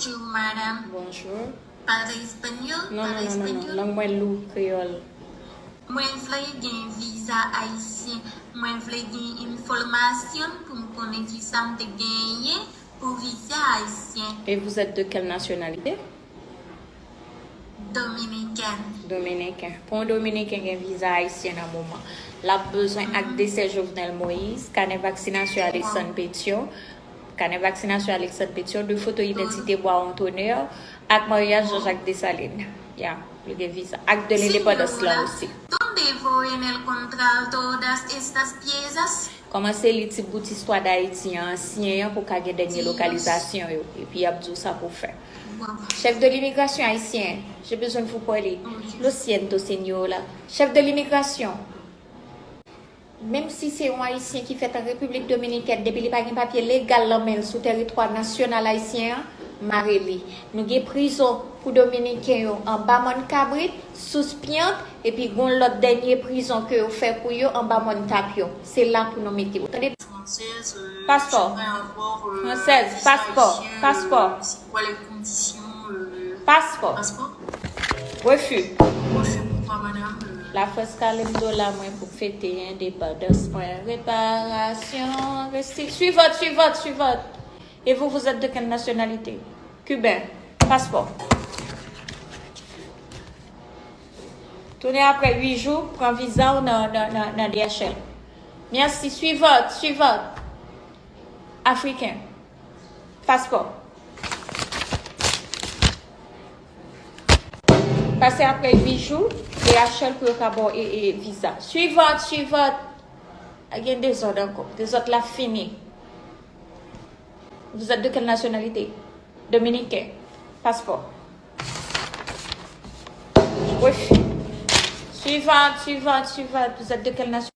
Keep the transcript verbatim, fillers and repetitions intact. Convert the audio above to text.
Bonjour, madame. Bonjour. Pale espanyòl? Non, non, non, non, non. Lang mwen lou, kreyòl. Mwen vle gen viza ayisyen. Mwen vle gen enfòmasyon pou m konnen ki sa m te genyen pou viza ayisyen. Et vous êtes de quelle nationalité? Dominiken. Dominiken. Pou yon Dominiken gen viza ayisyen nan moman, l ap bezwen ak desè Jovenel Moïse, kanè vaksinasyon Alexandre Pétion, kanè vaksinasyon Alexandre Pétion, de foto idantite Bois-Antonio, ak maryaj Jean-Jacques Dessalines. Ya, li gen viza. Ak de lendepandans lan osi. ¿Dónde voy en el contrato das estas piezas? Kòmanse li ti bout istwa Dayiti an ansyen an pou ka gen dènye lokalizasyon yo. Epi y ap di w sa pou w fè. Chef de l'immigration haïtienne, j'ai besoin de vous parler. Lo siento, señora. Chef de l'immigration. Menm si se yon Ayisyen ki fèt an Repiblik Dominikèn, depi li pa gen papye legal nan men l sou tèritwa nasyonal ayisyen an, mare li. Nou gen prizon pou Dominiken yo anba Mòn Kabrit, Sous Pyant, epi gon lòt dènye prizon ke yo fè pou yo anba Mòn Tapyon. Se la pou nou mete yo. Tande? Paspò. Fransèz, paspò, paspò. Paspò. Refi. Lafrans kale m dola mwen pou fete endepandans mwen. Reparasyon, resti-, suivante, suivante, suivante. Et vous, vous êtes de quelle nationalité? Cubain. Paspò. Tounen apre uit jou, pran viza w nan, nan, nan, nan D H L. Mèsi. Suivante, suivante. Afriken. Paspò. Pase apre uit jou, D H L pou yo ka ba w e, e, viza. Suivante, suivante. Gen dezòd ankò. Dezòd la fini. Vous êtes de quelle nationalité? Dominiken. Paspò. Refi. Suivante, suivante, suivante. Vous êtes de quelle nationalité?